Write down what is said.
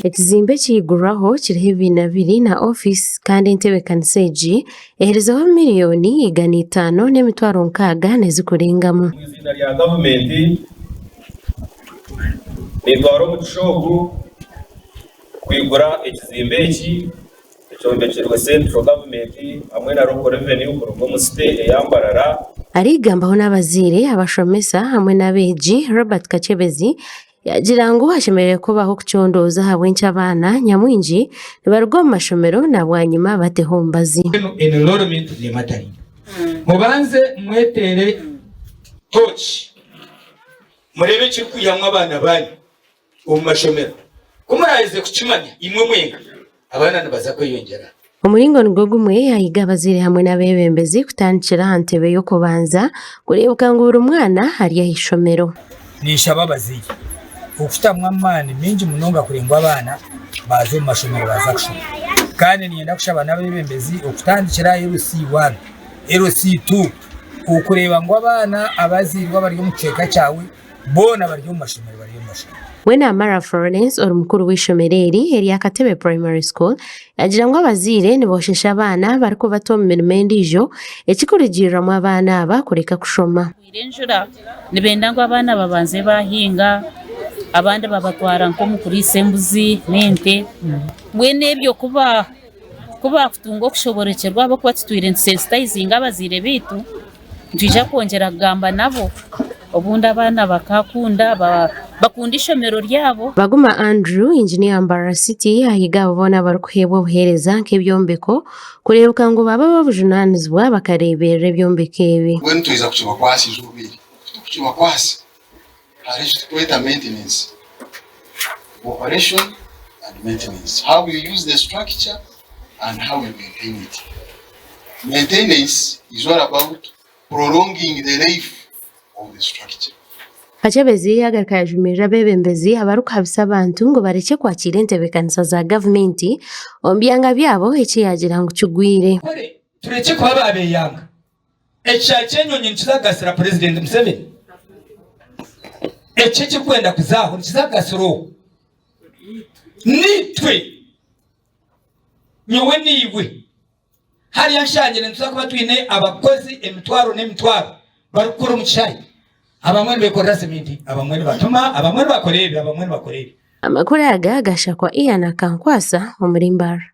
Ekizimbe ekiigurwaho kiriho ebibiina bibiri na ofiisi kandi entebeekanisa egi eherizeho miriyoni 560 n'ezikurengamu. Omu iziina rya gavumenti, nintwara omugisha ogu kwigura ekizimbe eki Ekyombekirwe Central Government hamwe na Local Revenue kuruga omu site eya Mbarara. Arigambaho n'abazaire, abashomesa hamwe n'abeegi, Robert Kakyebezi yaagira ngu hashemereire kubaho okucondooza ahabw'enki abaana nyamwingi nibaruga omu mashomero na bwanyima bateho omubazi. Mbwenu enrollment nemataringa. Mubanze mweteere tooki mureebe ekirikwihamu abaana banyu. omu mashomero. Ku muraaheze kukimanya imwe mwenka, abaana nibaza kweyongyera. Omuringo nigwo gumwe yahiga abazaire hamwe n'abeebembezi kutandikira aha ntebe y'okubanza kureebeka ngu buri mwana ari aha ishomero. Ninshaba abazaire okutamu amaani maingi munonga kureba ngu abaana baaza omu mashomero baaza kushoma. Kandi niinyenda kushaba n'abeebembezi okutandikira aha LC one, LC two okureeba ngu abaana abazairwe abari omu kicweka kyawe Boona bari omu mashomero bari omu mashomero. We Namara Florence ori mukuru w'eishomero eri erya Katebe Primary School yaagira ngu abazaire niboshesha abaana barikubata omu mirimo endiijo ekikurugiiriramu abaana aba kureka kushoma. Hagwire enjura nibenda ngu abaana babanze bahinga abandi babatwara nk'omu kuriisa embuzi n'ente mbwenu ebyo ku baakutunga okushoboorokyerwa ahabw'okuba tutwire nitusensitayizinga abazaire baitu Nitwija kwongyera kugamba nabo obundi abaana bakaakunda bakunda eishomero ryabo. Baguma Andrew, Engineer wa Mbarara City ahiga abo boona abarikuheebwa obuheereza nk'ebyombeko kureebeka ngu baaba ab'obujunaanizibwa bakareeberera ebyombeko ebi. Mbwenu twija kukibakwasa eizooba eri. Ku turikukibakwasa, hariho eki turikweta maintenance, operation and maintenance, how you use the structure and how you maintain it. Maintenance is all about prolonging the life of the structure. Kakyebezi yagaruka yajumirira abeebembezi abarikuhabisa abantu ngu barekye kwakiira entebeekanisa za gavumenti omu byanga byabo eki yaagira ngu kigwire. Kore turekye kuba baabeyanga. Ekishaayi ky'enyonyi nikiza kugasira Purezidenti Museveni? Eki ekirikwenda kuza aho nikiza kugasira oha? Niitwe. Nyowe naiwe hariya nshangire nituza kuba twine abakozi emitwaro n'emitwaro barikukora omu kishaayi. Abamwe nibekorera seminti, abamwe nibatuma, abamwe nibakora ebi, abamwe nibakora ebi. Amakuru aga gashakwa Ian Akankwasa omuri Mbarara.